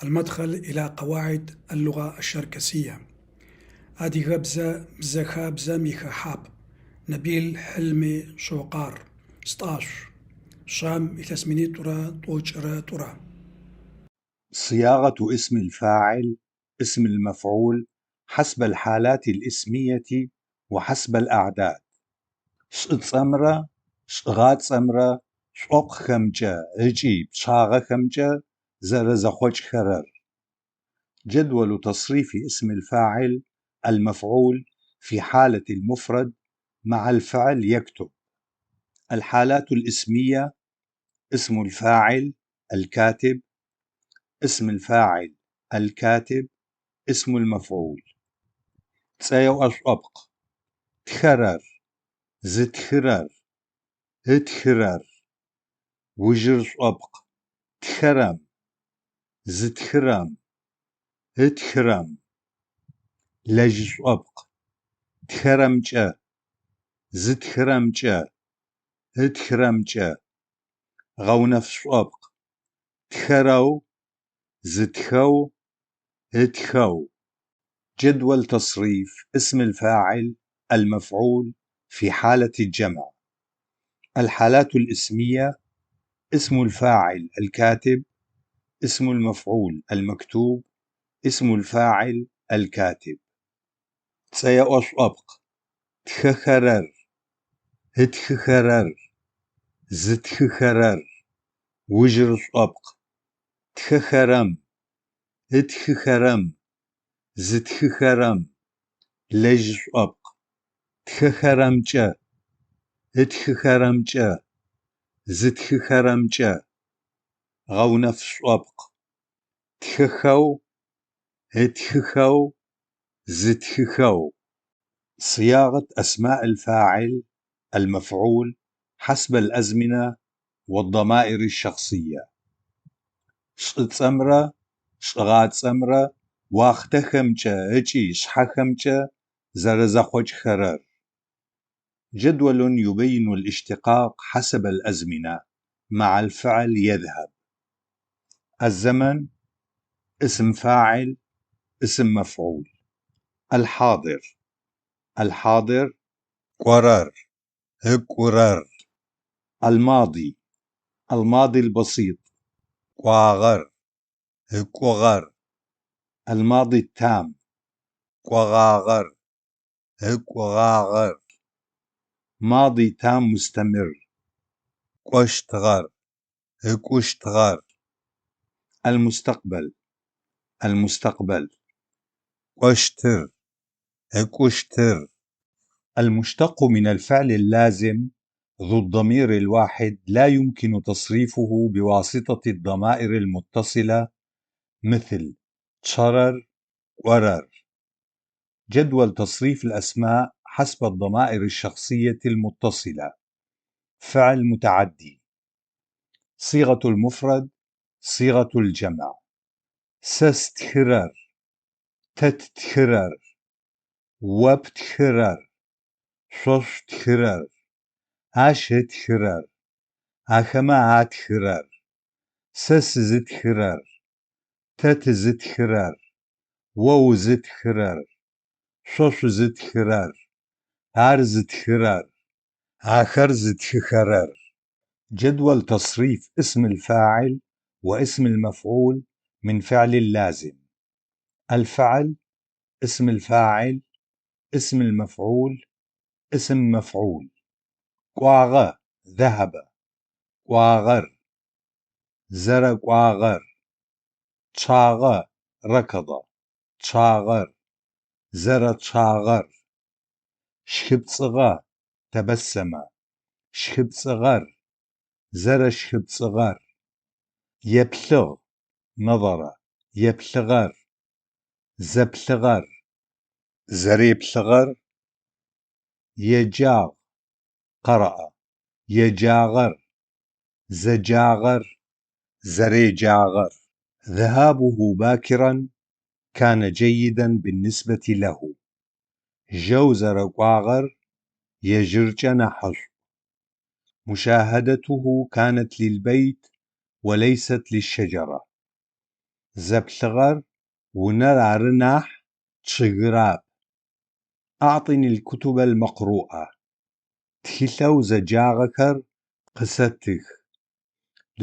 المدخل إلى قواعد اللغة الشركسية. Адыгэбзэ бзэхабзэм ихэхьапӏ. Набил Хьилми Шокъар. Стӏашъу. Шам, илъэс минитӏурэ тӏокӏырэ тӏурэ. صياغة اسم الفاعل اسم المفعول حسب الحالات الاسمية وحسب الأعداد. Шӏыцӏэмрэ шӏыгъацӏэмрэ шӏопкъхэмкӏэ ыкӏи пчъагъэхэмкӏэ зэрэзэхъокӏхэрэр. جدول تصريف اسم الفاعل المفعول في حالة المفرد مع الفعل يكتب. الحالات الاسمية: اسم الفاعل الكاتب، اسم الفاعل الكاتب، اسم المفعول. Цӏэеӏо шӏопкъ: тхэрэр, зытхырэр, ытхырэр. Ужыр шӏопкъ: тхэрэм, зытхырэм, ытхырэм. Лэжь шӏопкъ: тхэрэмкӏэ, зытхырэмкӏэ, ытхырэмкӏэ. Гъэунэф шӏопкъ: тхэрэу, зытхэу, ытхэу. جدول تصريف اسم الفاعل المفعول في حالة الجمع. الحالات الاسمية: اسم الفاعل الكاتب، اسم المفعول المكتوب، اسم الفاعل الكاتب. Цӏэеӏо шӏопкъ: тхэхэрэр, ытхыхэрэр, зытхыхэрэр. Ужыр шӏопкъ: тхэхэрэм, ытхыхэрэм, зытхыхэрэм. Лэжь шӏопкъ: тхэхэрэмкӏэ, ытхыхэрэмкӏэ, зытхыхэрэмкӏэ. Гъэунэф шӏопкъ: тхэхэу, ытхыхэу, зытхыхэу. صياغة أسماء الفاعل المفعول حسب الأزمنة والضمائر الشخصية. Шӏыцӏэмрэ шӏыгъацӏэмрэ уахътэхэмкӏэ ыкӏи шъхьэхэмкӏэ зэрэзэхъокӏхэрэр. جدول يبين الاشتقاق حسب الأزمنة مع الفعل يذهب. الزمن: اسم فاعل، اسم مفعول. الحاضر: الحاضر кӏорэр, ыкӏурэр. الماضي: الماضي البسيط кӏуагъэр, ыкӏугъэр. الماضي التام кӏогъагъэр, ыкӏугъагъэр. ماضي تام مستمر кӏощтыгъэр, ыкӏущтыгъэр. المستقبل: المستقبل кӏощтыр, ыкӏущтыр. المشتق من الفعل اللازم ذو الضمير الواحد لا يمكن تصريفه بواسطة الضمائر المتصلة مثل чъэрэр, кӏорэр. جدول تصريف الأسماء حسب الضمائر الشخصية المتصلة. فعل متعدي. صيغة المفرد، صيغة الجمع. Сэ стхырэр, тэ ттхырэр, о птхырэр, шъо шъутхырэр, ащ ытхырэр, ахэмэ атхырэр, сэ сызытхырэр, тэ тызытхырэр, о узытхырэр, шъо шъузытхырэр, ар зытхырэр, ахэр зытхыхэрэр. جدول تصريف اسم الفاعل واسم المفعول من فعل اللازم. الفعل، اسم الفاعل، اسم المفعول، اسم مفعول. Кӏуагъэ ذهب, кӏуагъэр, зэрэкӏуагъэр, чъагъэ ركض, чъагъэр, зэрэчъагъэр, щхыпцӏыгъэ تبسم, щхыпцӏыгъэр, зэрэщхыпцӏыгъэр, еплъыгъ نظر, еплъыгъэр, зэплъыгъэр, зэреплъыгъэр, еджагъ قرأ, еджагъэр, зэджагъэр, зэреджагъэр. ذهابه باكرا كان جيدا بالنسبة له. Жьэу зэрэкӏуагъэр ежьыркӏэ нахьышӏу. مشاهدته كانت للبيت وليست للشجرة. Зэплъыгъэр унэр ары нахь чъыгырэп. Аӏтыни аль-кутуб аль-мэкъруӏэ. Тхылъэу зэджагъэхэр къысэтых.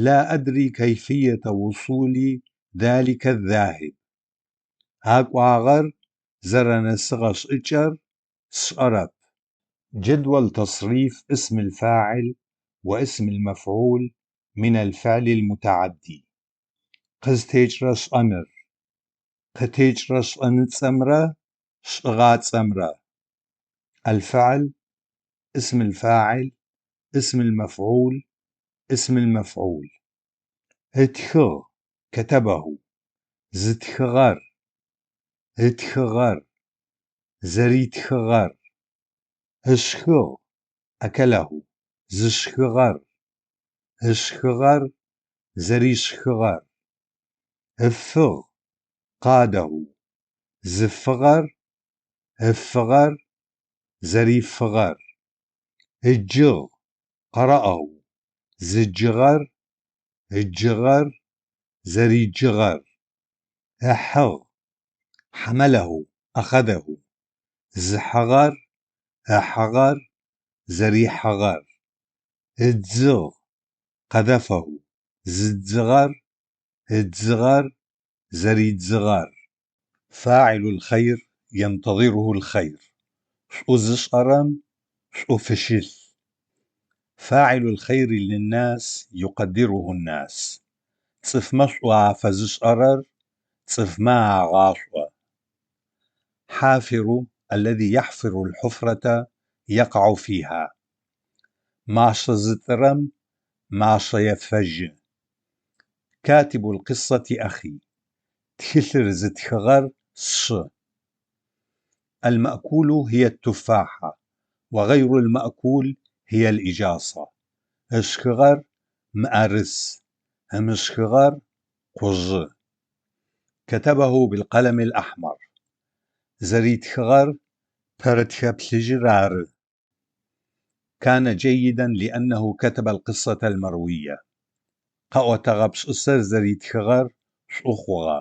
Ла адри кайфиета вусули залика аль-захиб. А кӏуагъэр зэрэнэсыгъэ шӏыкӏэр сшӏэрэп. جدول تصريف اسم الفاعل واسم المفعول من الفعل المتعدي. Къызтекӏрэ шӏэныр. Къытекӏрэ шӏэныцӏэмрэ шӏыгъацӏэмрэ. الفعل، اسم الفاعل، اسم المفعول، اسم المفعول. Ытхыгъ كتبه. Зытхыгъэр. Ытхыгъэр. Зэритхыгъэр. Ышхыгъ أكله. Зышхыгъэр. Ышхыгъэр. Зэришхыгъэр. Ыфыгъ قاده. Зыфыгъэр. Ыфыгъэр. Зэрифыгъэр. Ыджыгъ قرأه. Зыджыгъэр. Ыджыгъэр. Зэриджыгъэр. Ыхьыгъ حمله أخذه. Зыхьыгъэр. Ыхьыгъэр. Зэрихьыгъэр. Ыдзыгъ قذفه. Зыдзыгъэр. Ыдзыгъэр. Зэридзыгъэр. فاعل الخير ينتظره الخير. Шӏу зышӏэрэм шӏу фыщылъ. فاعل الخير للناس يقدره الناس. Цӏыфмэ шӏу афэзышӏэрэр цӏыфмэ агъашӏо. حافر الذي يحفر الحفرة يقع فيها. Машъэ зытӏырэм машъэ ефэжьы. كاتب القصة أخي. Тхылъыр зытхыгъэр сшы. المأكول هي التفاحة وغير المأكول هي الإجاصة. Ышхыгъэр мыӏэрыс, ымышхыгъэр къужъы. كتبه بالقلم الأحمر. Зэритхыгъэр пэрытхэ плъыжьыр ары. كان جيدا لأنه كتب القصة المروية. Къэӏотэгъэ пшысэр зэритхыгъэр шӏу хъугъэ.